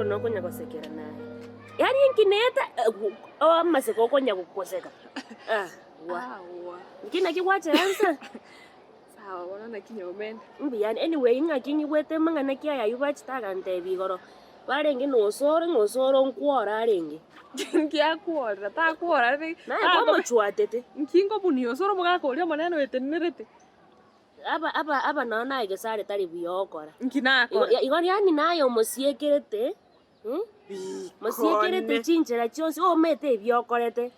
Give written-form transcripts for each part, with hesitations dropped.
nokonya gosekera naye. Yaani nkineta amaseko okonya goseka ah Awa. Nki naki gwachera nsa? Sawa bono naki nyomenda. Mbuya anyway ng'aki nyigwete amang'ana ki aya aywo bachete agantebia igoro, barenge na osoro ng'a osoro nkwora arenge. Nki akworera? Takwora rende Naye kwamochwatete. Nki nkobunia osoro omogaka oria omonene oetenenerete? Aba aba aba nonye naye gesare tari buya ogokora. Nki Igo nakora? igo yaani naye omosiekerete, mosiekerete chinchera chionsi omanyete ebi okorete.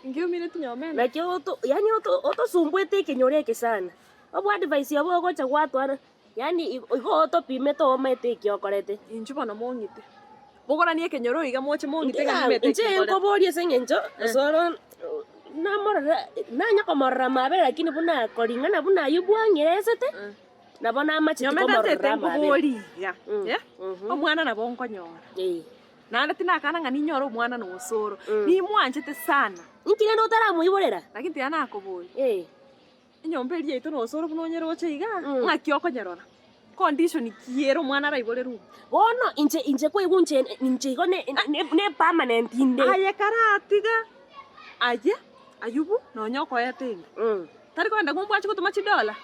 Nkiumireti nyomene. Naki oto yaani oto otosumbuete ekenyoro eke sana, oboadvice obo ogocha gwatwara yaani igo igo otopimete omanyete eki okorete. Inchuo bono mong'ite. Bogoranie ekenyoro iga moche mong'ite ng'a nimete Inche eki nkorete. nkoboria ase eng'encho osoro namorora nanya komorora amabere lakini buna koring'ana buna aywo bwang'eresete, nabo namacheti Nyomenda komorora ntete amabere. nkoborie iga, eh, omwana nabo nkonyora. Eh. Naende tinakana ng'a ninyore omwana na osoro, nimwanchete sana. Inki rende otaramoiborera? Lakini tiga nakoboria, Eh. enyomba eria yaito na osoro buna onyeroche iga, ng'aki okonyerora? Condition ki ere omwana araiborerwe? Bono inche inche kwaigwa inche inche igo ne ne permanent inde. Aye karatiga, aye Ayubu nonya okoeta enda. Tari kogenda ng'umbu ache gotoma chidola?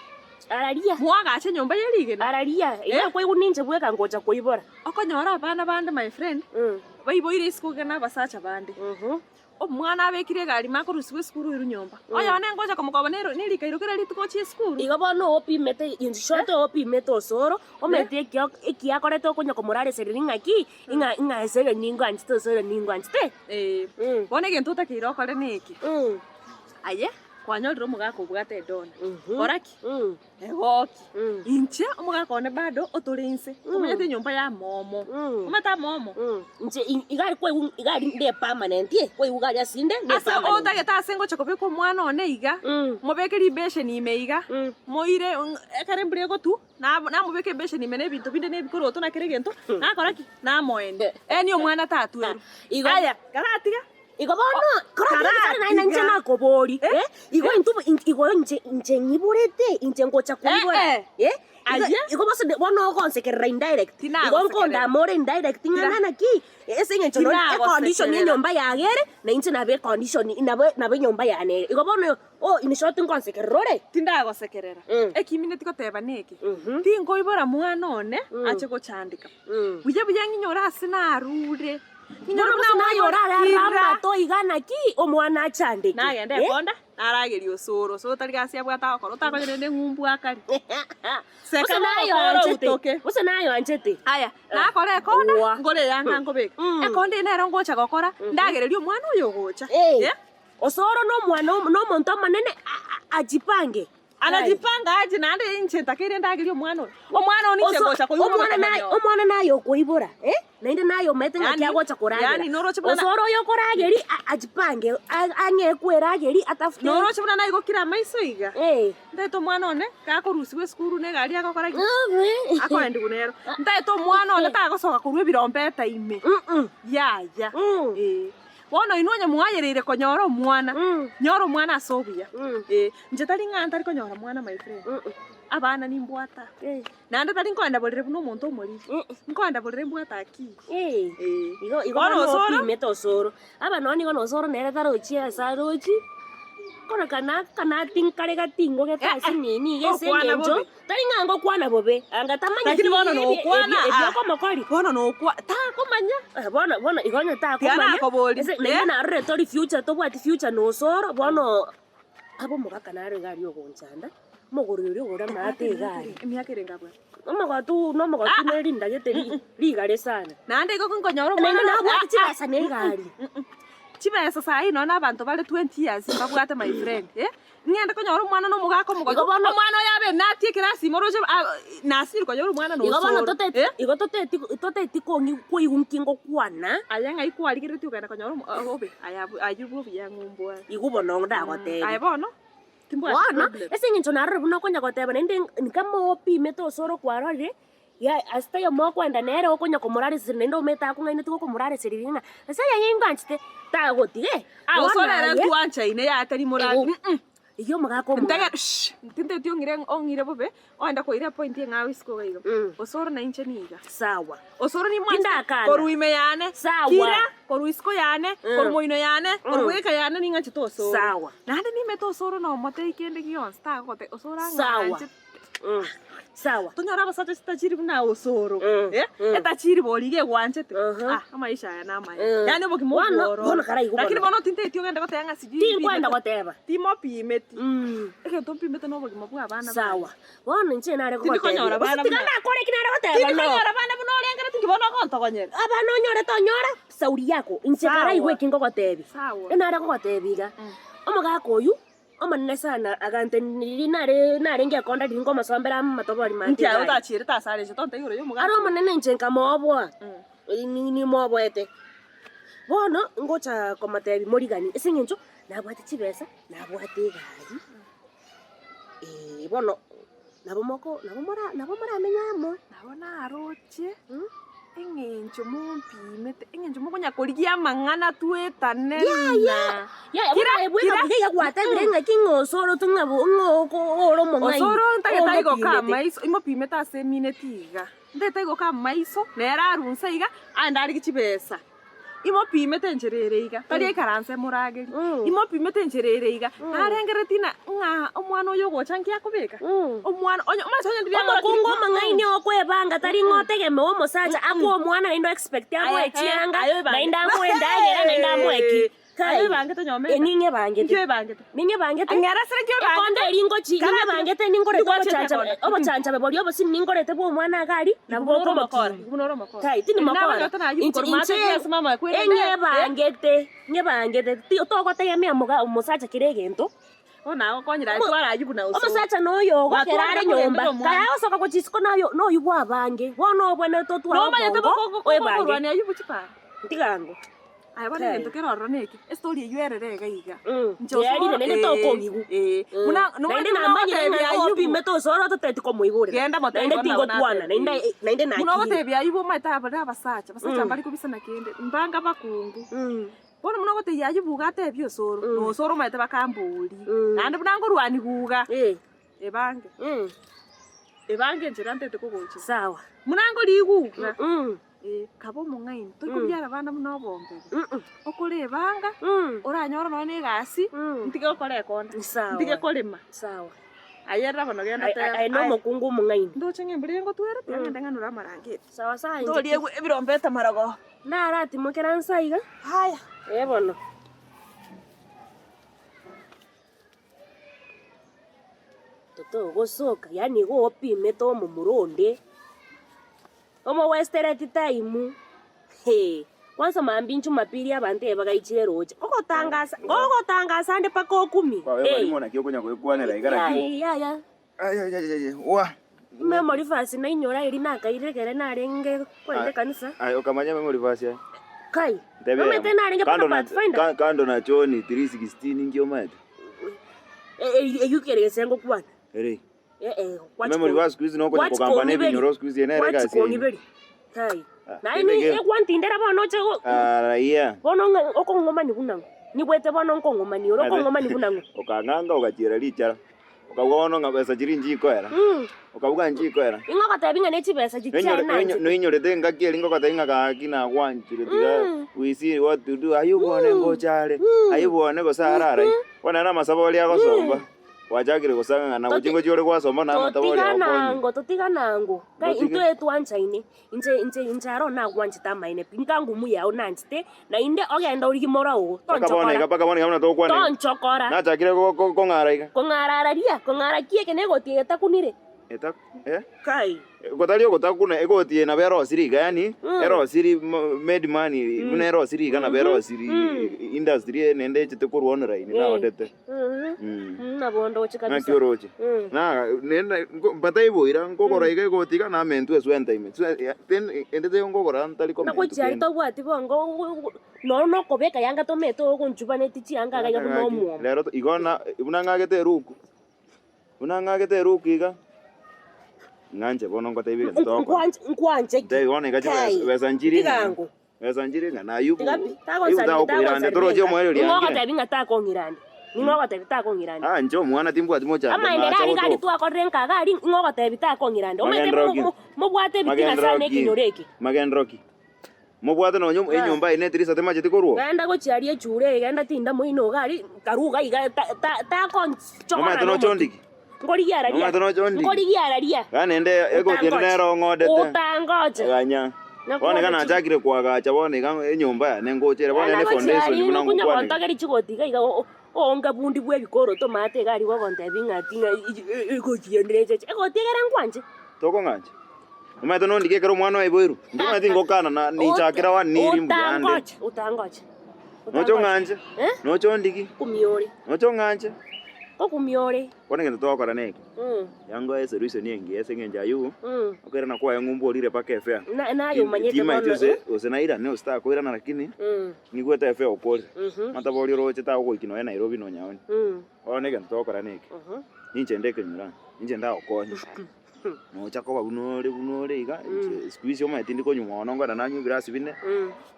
Araria. Moagache enyomba ye rigena. Araria. Igo ekwaigwa ninche bweka ngocha koibora. Okonyora abana bande my friend, baiboire isiko iga na abasacha bande. Omwana abekire egari ime akorusigwa esukuru oirwe nyomba. Oyone ngocha komokoba nero nerikairo kera rituko ochia esukuru. Igo bono opimete in short opimete osoro, omanyete ekio ekiakorete okonya komoraresereria ng'aki, ng'a ng'a ase oyo ningwanchete ase oyo ningwanchete. Eeh. Bono egento otakeire okore neke, aye. Kwanyorire omogaka obwate edona, kora ki? Egoki. Inche omogaka one bado otore inse, omanyete enyomba ya momo, omanyete amomo? Inche iga aria kwaigwa iga aria nde permanent eh, kwaigwa iga aria ase inde ne Ase permanent. otagete ase ngocha kobeka omwana one iga, mobeke ribesheni ime iga, moire ekero embura egotwa, namobeka ebesheni ime na ebinto binde na ebikoroto na kera egento, nakora ki? Namoenia. Yaani omwana tatwerwa. Igo. Aya, karatiga. Igo bono, koratiga gesare naye na inche nakobori, eh, igo intwe igo inche inche ng'iborete, inche ngocha koibora, Eh, eh, igo Aye. igo bose bono ogonsekerera indirect, igo Tinagosekerera. nkondama ore indirect ng'a Tira. naki, ase eng'encho nonye econdition ya Tinagosekerera. enyomba yago ere, na inche nabe econdition nabo nabo enyomba yane ere. Igo bono oh in short ngonsekerera ore. Tindagosekerera. Mm. Ekimineti goteba neke, Mhm. tinkoibora mwana one Mm. ache gochandeka. Mm. Buya buya ng'inyore ase narure. Bono gose naye orare are amato iga naki omwana achandeke. Nagenda Eh? ekonda, narageria osoro, osoro tari gasi abwate agokora, otakonyora rende eng'umbu akari. Seka Gose naye bogokora oanchete. outoke. Gose naye oanchete. Aya, nakora ekonda, Owa. ngore eyanga nkobeka. Mm. Ekonda eye nero ngocha gokora, ndagererie omwana oyo ogocha. Eh. Eh? Osoro nomwana nomonto omonene a- a- ajipange. Anajipanga aje naende inche ntakeire ndagerie omwana oyo. Omwana one inche Oso- ngocha koigwa omwana naye omokamanya. omwana naye okoibora eh? Naende naye omanyete ng'aki Yaani- agocha koragera. yaani noroche buna na- Osoro oyo okorageri a- ajipange a- ang'e kwerageri atafute Noroche buna naigokire amaiso iga. Eh. Ntaete omwana one gakorusigwa esukuru na egari agokora ki? Abe. Akoendigwa nero. Ntaete omwana one tagosoka korwa ebirombeta ime. Mm-mm. Yaya. Mm. Eh. Bono inwe onye mwayereire konyora omwana, Mm. nyora omwana ase obuya. Mm. Eh, inche tari ng'a ntari konyora mwana my friend. Mm-mm. Abana nimbwate aa. Eh. Naende tari nkoenda borere buna omonto omoriri. Mm. Nkoenda borere mbwate akili. Eh. Eh. Igo igo Bono bono osoro- opimete osoro. Aba nonye nigo na osoro nere tarochi ase arochi, korwa kana kana tinkare gatingogete Eh, eh. ase nini iga ase Okwana eng'encho, bobe. tari ng'a ngokwana bobe, anga tamanyeti Lakini bono ebi- nokwana, ebi- ah. ebiokomokori. Bono nokwa takomanya. Eh, bono bono igo onye takomanya, Tiga nakoboria, ase naende eh. narorire tori future tobwati future na osoro, bono abe omogaka naro iga aria ogonchanda, omogori oria ogore amaate iga aria. Emiaka erenge abwate. Omogotu na omogotu ne rindagete ri- rigare sana. Naende igo nkonyora omwana Naende nabwate ah, ah, chibesa na egari. Chibesa saii nonya na abanto bare 20 years mbabwate my friend eh, ng'ende konyora omwana na omogaka omogotu, Igo bono- omwana oyo abe natie ekerasi ime oroche ah nasirwe konyora omwana na Igo bono osoro toteti eh. igo toteti toteti kong'i koigwa nki ngokwana. Aye ng'ai kwarigereretie okagenda konyora omo obe aye abwo aywo bwo obuya ng'umbu aye. Igo bono ndagotebia. Aye bono, timbwati Bono, problem. ase eng'encho narorire buna okonya goteba naende kama opimete osoro kwarorire, ya ase taiyo mokoenda nere okonya komorareseria naende omanyete akong'aineti gokomorareseria ng'a ase aye ngwanchete, tagotiga eh. Ah, Bono osoro ere aye, ntwanchaine yaya tari morari Ego. mm. Rigia omogaka omogaka. Ntege shh ntinteti ong'ire ong'ire bobe, oende koira epoint eng'ao isiko iga iga. Osoro na inche niga. Sawa. Osoro nimwanchete Tindakana. korwa ime yane, Sawa. kira korwa isiko yane, korwa moino yane, korwa goika yane ning'anchete osoro. Sawa. Naende nimete osoro nomotebia kende gionsi tagote osoro Sawa. ang'anchete. Sawa. Tonyore abasacha chitachiri buna osoro, Mm, eh, mm. etachiri bori iga egwanchete, Mhm. ah, amaisha aya namaya. Mm. Yaani obogima Bono- obwororo. bono karaigwe Lakini bono. bono tinteti ogende goteba ng'a sijui Tinkwenda mpimete. goteba. Timopimeti. Mm. Egento mpimete na obogima bwa abana bane. Sawa. Bono inche nare Tindi konyora gogotebia. Gose bana tiga buna- ndakore eki nare goteba Tindi no. konyora bana buna orengereti nki bono ogontogonyera. Abana onyorete onyora, sauri yako. Inche Sawa. karaigwe eki ngogotebia. Sawa. Enare gogotebia iga, omogaka oyio, Omonene sana agantenia riria nare narenge ekonda riria nkomosombera amatobori mante Inki aye igare. otachierete ase are inche tonte igoro y'omogaka Aro oyo. Omonene inche nkamooboa, ni- nimoboete. Bono ngocha komotebia morigani ase eng'encho nabwate chibesa, nabwate egari, bono nabo moko nabo mora nabo moramenye amo. Nabo naroche eng'encho mompimete, eng'encho mokonya korigia amang'ana twetane Yaya, yaya, Kira, bono aye bweka kira. buya iga gwatebire ng'aki ng'a osoro tu ng'a bo ng'a oko ore omong'aini, Osoro ntagete aigoka omopimete. amaiso, imopimete ase emineti iga, ntagete aigoka amaiso, nere arunse iga, aende arigie chibesa. Imopimete enchera ere iga, tari aikaranse emoragerie, imopimete enchera ere iga, narengereretie na ng'a omwana oyo ogocha nki akobeka? Omwana onye omanyete onye ndiria Omokungu omong'aini okwebanga tari ng'a otegemewe omosacha akoe omwana naende o expect amoe chianga, naende amoe endagera, naende amoe ki. Kai, Aye oebangete nyomenda. eh, ning'ebangete. Nki oebangete? Ning'ebangete. Ang'era ase nki oebangete? Ekonda eri ngochi, Karati. ning'ebangete ningorete Ndigwachete obochanchabe, ekonda. obochanchabe boria obosini ningorete bwa omwana iga aria, nabwo Buna ore omokora, bokomokina. buna ore omokora. Kai, tindi Eri mokora. nabanyete na ayubu Inche- korwa maate inche- Yesu mama ekwerende, eh? Eng'ebangete, ng'ebangete. Ti- togotegemea moga omosacha kera egento. Bono nagokonyire aye Omo- twara Ayubu na Osoro. Omosacha noyo ogokera Gwatwarire are kogenda nyomba, omwana. kare agosoka gochia isiko nayo noyio bwa abange. Bono obwenerete otware Nomanyete obongo, oebange. bokorwania Ayubu chipara. Ntigango. Aye bono egento kere ororo neke, estori eyio erere iga iga. Inche Yerire Osoro, naende eh, tokong'igwa. eh, buna Naende nomanyete buna namanyire ogotebia ng'a Ayubu. opimete osoro toteti komoigorera. Genda motebie Naende bono nabo tingotwana, natebie. naende naende Buna nakire. ogotebia Ayubu omanyete abare abasacha, abasacha mbari kobisana kende, mbanga bakungu. Bono buna ogotebia Ayubu iga atebie Osoro, na Osoro omanyete bakamboria. Naende buna nkorwanigwa iga, ebange, ebange enchera ntete kogochia. Sawa. Buna nkorigwa iga. Ee, kaba omong'aini, tori kobiara abana buna obombebe. Okore ebanga, oranyore nonya na egasi, ntige gokora ekonda, Sawa. ntige korema. Sawa. Aye rora bono genda Aye- teba. aye na omokungu omong'aini. Ndoche ng'a embura eye ngotwere, tiga ng'ende ng'anore amarangeti. Sawa sawa inche Ntorie ebirombeta marogoba. naratimokera nsa iga. Haya. Ee bono. Totogosoka, yaani igo opimete omomura onde. Omowestereti time, hee, kwanza mambia jumapili abanto eye bagaichire roche, ogotangasa ogotangasa ande mpaka okumie, Kwaye eh. mwalimu naki okonya goekwanera iga lakini. Yaya, Ai ai ai ai wa. memory verse nainyora eria nakaire ekere narenge kogenda ekanisa. Ai okamanya memory verse aye. Kai, Ntebie nomanyete eyemo. narenge mpaka Kando na pathfinder. ka- kando na John 3:16 inki omanyete? Eyio kere gese ngokwana. Ere. Eh, Memory verse siku hizi nokonya kogamba na ebinyoro siku hizi nere egasi yaino. Kwachikong'iberi. Kai. Ah, Naye kende ni ke- egwantindera bono oche go Ah, raia. bono ng'a okong'omani buna ng'o. Nigwete bono nkong'omani ore okong'omani buna ng'o. Okang'anga ogachiera richara. Okabua bono ng'a besa chiria nchikoera. Okabuga nchikoera. Ing'o ogotebi ng'a ne chibesa chiria Noinyore- chiane noinyo- Noinyorete engaki eria ngogotebia ng'a gaki nagwanchire tiga we see what to do. Aywo bwane ngocha are. Aywo bwane gose arare. Bono nere amasabo aria agosomba. Gwachakire gosang'ang'ana gochia ngochia ore gwasoma na amatabo oria Totiga agokonye. nango, totiga nango. Kai Totige. intwe twanchaine, inche inche inche aro nagwanchete amaene pi, nka ngumu yao nanchete, naende ogende origie moro oo, Mpaka bono iga, tonchokora, mpaka bono iga buna togokwana iga. tonchokora. Nachakire go- go- kong'ara iga. Kong'ara aria, kong'ara ki eke negoti eye etakunire? Eta eh? Kai. Gotari ogotakuna egoti eye nabo erosiri iga yaani erosiri made money buna erosiri iga nabo erosiri industry eye naende echete korwa online naodete. Nabo ndoche Naki kabisa. oroche? Na nende mbataiboira nkogora iga egoti iga namentwe eswenta ime. Ende teiyo nkogora ntari komentwa Nagochiari kende. tobwati bongo nonya nokobeka yanga tomete ogonchubaneti chianga iga iga buna omwomo. Rero igo na buna ng'agete eruku. Buna ng'agete eruku iga, ng'anche bono ngotebie egento togokora. Nkwanche nkwanche ki? Ntebi bono iga Kai, chibesa besa nchiri tiga ng'a, ango. besa nchiri ng'a na Ayubu, Tiga pi, Ayubu tagonsaribia tagokoirande toroche tagonsaribia omoerio Ning'o riangire. ogotebi ng'a takong'irande? Ning'o ogotebi takong'irania? Ah, inche omwana timbwati mochando, Amaendereo nacha aria gari gotoka. twakorire nka iga aria, ng'o ogotebi takong'irania? Omanyete Magenderero ki? mo- mobwate ebitina Magenderero sana ki? ekenyoro eke. Magenderero ki? Mobwate nonya Ah. enyomba eye netirisa temacheti korwa oo? Genda gochia aria echure eye, genda tinda moino iga aria, karue iga iga ta- ta- takonchokora Nomanyete na noche omotwe. ondigi? Nkorigia araria, Nomanyete noche ondigi? nkorigia araria. Gana naende egoti ende Otangoche. nero ong'odete. Otangoche. Ganya. Bono iga Nakwete nachakire koagacha bono iga enyomba yane ngocha ere bono Genda ere gochia foundation aria buna nokonya ngokwanera. gontogeri chigoti iga iga o- oonga bundi bwa ebikoroto omanyete iga aria gogontebia ng'a ati ng'a egoti ende echeche. Egoti egere nkwanche. Tokong'ancha? Omanyete nondigie ekero omwana oiboirwe? Inche omanyete tingokana na ninchakera one niri mbuya ande. Otangoche, otangoche. Noche ong'anche? Eh? Noche ondigi? Okumia ore. Noche ong'anche? Okumia ore. Bono egento togokora neke, Mm. yango esolution engiya ase eng'encho aywo, Mm. okoirana kwaye ng'a omborire mpaka efare. Na- naye omanyete Timaeti bono, gose eh? gose nairane gose takoirana lakini, Mm. nigwete efare okorire. Mhm. Matabori oroche tagogoikia nonya Nairobi nonya onde. Mm. Bono egento togokora neke, Mhm. ninche nde ekenyoro aa, ninche ndagokonye. Nocha koba buna ore buna ore iga, inche siku hizi omanyete tindi konywa mono nkogenda nanywa ebirasi bine,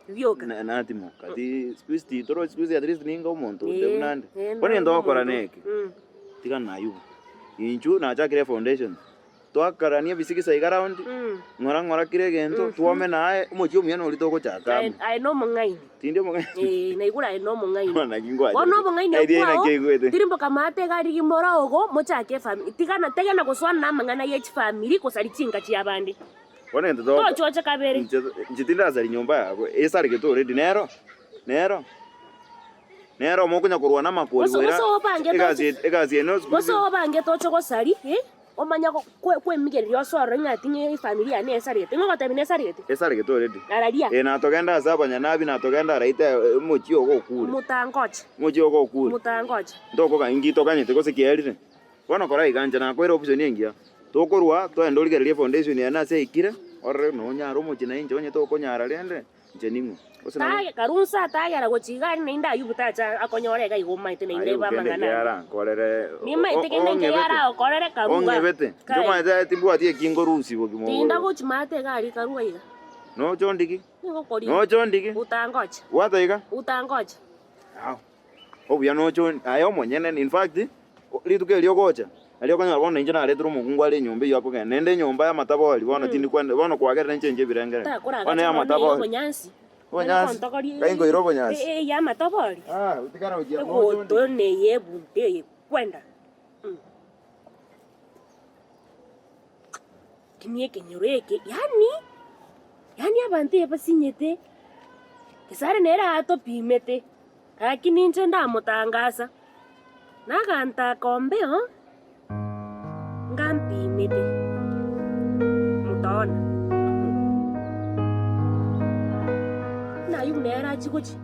Bioka. na- natimoka. Ti siku hizi titorochi siku hizi at least ninga omonto onde Eh, buna ande. eh, Bono egento ogokora omonto. neke, tiga naywo, inchuo nachakire efoundation, twakarania ebisigisa iga round, ng'ora ng'ora kera egento, twome naye, omochie omuya noria togochaka Aye amo. aye nomong'aini. Tindi omong'aini. Eh, naigure aye nomong'aini. Bono naki ngwanchete. Bono obong'aini Idea obwao, naki aigwete. tirimboka maate iga riria more ogo, mochake efamiri. Tigana tegena gosoana na amang'ana ye chifamiri gosari chinka chiabande. Bono egento togo Tochoche kabere. inche inche tindasari nyomba yabo, esaregete already nero, nero, nero mokonya korwana amakori Gose goira gose obange egasi toche egasi eye no gose obange toche gosari, eh, Omanye kwemigereria ase ororo ng'a ting'e efamiri yane esarete. Ng'o ogotebi nesarete? Esarete already. Araria. Eh, natogenda ase abanyanabi, natogenda araite omochie ogo okure. Motangoche. Omochie ogo okure. Motangoche. Ntokoga inki tokanyete gose kiarire. Bono kora iga inche nakoire option engiya. Tokorwa toende origererie efoundation yane ase eikire, orore nonyare omochie na inche onye tokonyara rende. Inche ning'o? Gose nabo. Tage karunsa atagera gochia iga aria naende Ayubu tacha akonyora iga igo omaete naende Ayubu ebe kende amang'ana ekiya ande. arankorere Nimaete kende ekiya ong'ebete. aragokorere karuga. Ong'ebete. Inche Kai. omanyete timbwati eki nkorusia bokima Tinda obo. gochia maate iga aria karuga iga. Noche ondigi. Nigo Noche ondigi. Utangocha. Bwata iga. Utangocha. Ao. Obuya noche on aye omonyene in fact, rituko erio ogocha, nario okonyora bono inche naretire omokungu are enyomba eywo akogenda, naende enyomba y'amatabori bono tindi kwenda bono kwagerire inche inche ebirengererio. Takora Bono agacha bono y'amatabori. obonyansi. Obonyansi, ngai nkoira obonyansi. Eh, y'amatabori. Ah, tigara gochia noche onde. Egoto neye ebunte eye kwenda. Lakini ekenyoro eke, yaani, yaani abanto ebasinyete, Gesare nere atopimete, lakini inche ndamotangasa, naganto aka ombeo, ngampimete, motaona. Buna aywo buna ere achia gochia.